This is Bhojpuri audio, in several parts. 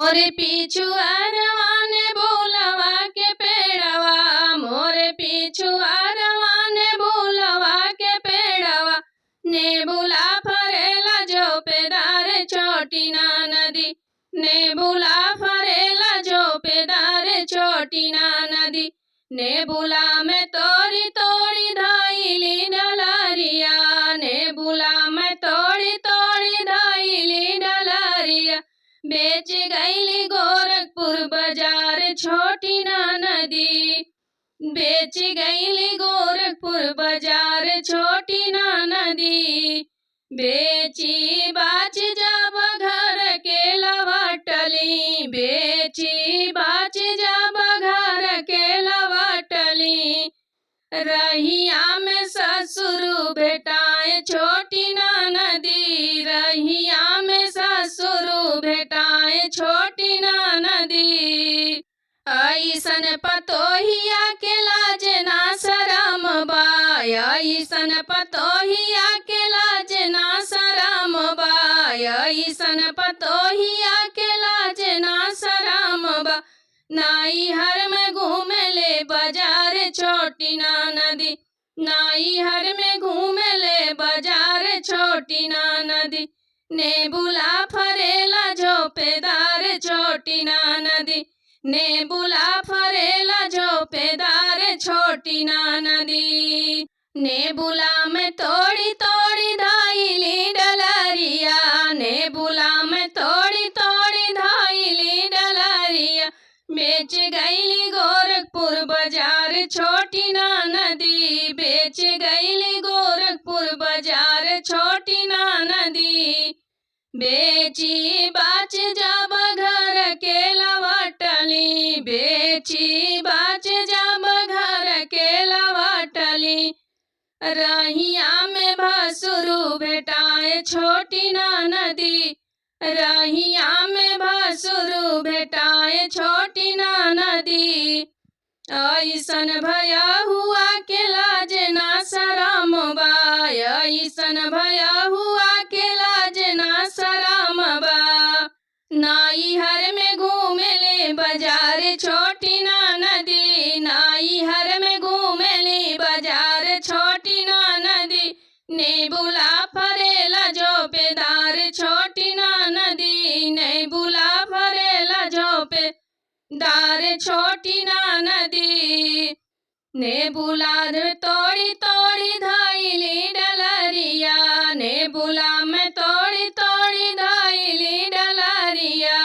मोरे पिछुआरवा ने बुलवा के पेड़वा, मोरे पिछुआरवा ने बुलवा के पेड़वा, नेबुला फरेला झोपेदार छोटी ना नदी, नेबुला फरेला झोपेदार छोटी ना नदी। नेबुला में तोरी तोरी धाइली डलरिया, नेबुला में तोरी तोरी धाइली डलरिया, बेच गईली गोरखपुर बाजार छोटी ना नदी, बेच गईली गोरखपुर बाजार छोटी ना नदी। बेची बाच जब घर के लवटली, बेची बाच जब घर के लवटली, रहिया में ससुर भेटाए छोटी ना नदी, रहिया में ससुर भेटाए छोटी ना नदी। ऐसन पतोहिया के लाज ना शरम बा, ऐसन पतोहिया के लाज ना शरम बा, ऐसन पतोहिया के लाज ना शरम बा। नाई हर में घूमे ले बाजार छोटी ना नदी, नाई हर में घूमे ले बाजार छोटी ना नदी। नेबुला फरेला झोपेदार छोटी ना नदी, नेबुला फरेला झोपेदार छोटी ना नदी। नेबुला में तोड़ी तोड़ी धाइली डलरिया, नेबुला में तोड़ी तोड़ी धाइली डलरिया, बेच गईली गोरखपुर बाजार छोटी ना नदी, बेच गईली गोरखपुर बाजार छोटी ना नदी। बेची बाच जब घर के लवटली, बेची बाच जब घर के लवटली, रहिया में भसुरु भेटाए छोटी ना नदी, रहिया में भसुरु भेटाए छोटी ना नदी। ऐसन भया हुआ के लाज ना शरम बा, ऐसन भया हुआ के लाज ना शरम बा। नाई हर में घूमे ले बाजार छोटी ना नदी, नाई हर में घूमे ले बाजार छोटी ना नदी। नेबुला फरेला झोपेदार छोटी ना नदी, नेबुला फरेला झोपेदार छोटी ना नदी। नेबुला तोड़ी तोड़ी धाइली डलरिया, नेबुला में तोड़ी तोड़ी धाइली डलरिया,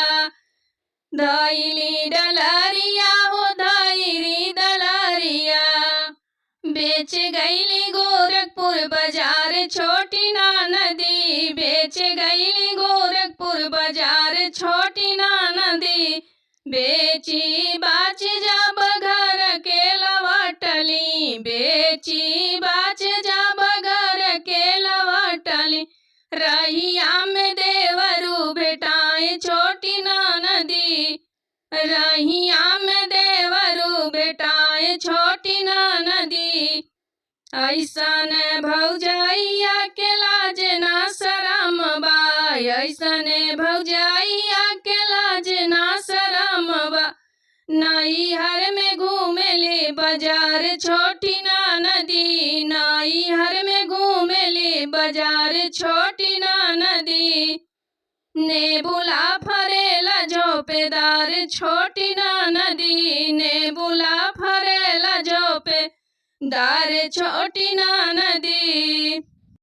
धाइली डलरिया हो धाइली डलरिया, बेच गईली गोरखपुर बाजार छोटी ना नदी, बेच गईली गोरखपुर बाजार छोटी ना नदी। बेची बाच जब घर के लवटली, बेची बाच जब घर के लवटली, रहिया में देवरू भेटाए छोटी ना नदी, रहिया में देवरू भेटाए छोटी ना नदी। ऐसन भौजैया के लाज ना शरम बा, ऐसन भौजैया के लाज ना शरम बा। नाई हर में घूमे ले बाजार छोटी ना नदी, नाई हर में घूमे ले बाजार छोटी ना नदी। नेबुला फरेला झोपेदार छोटी ना नदी, नेबुला फरेला झोपेदार छोटी ना नदी।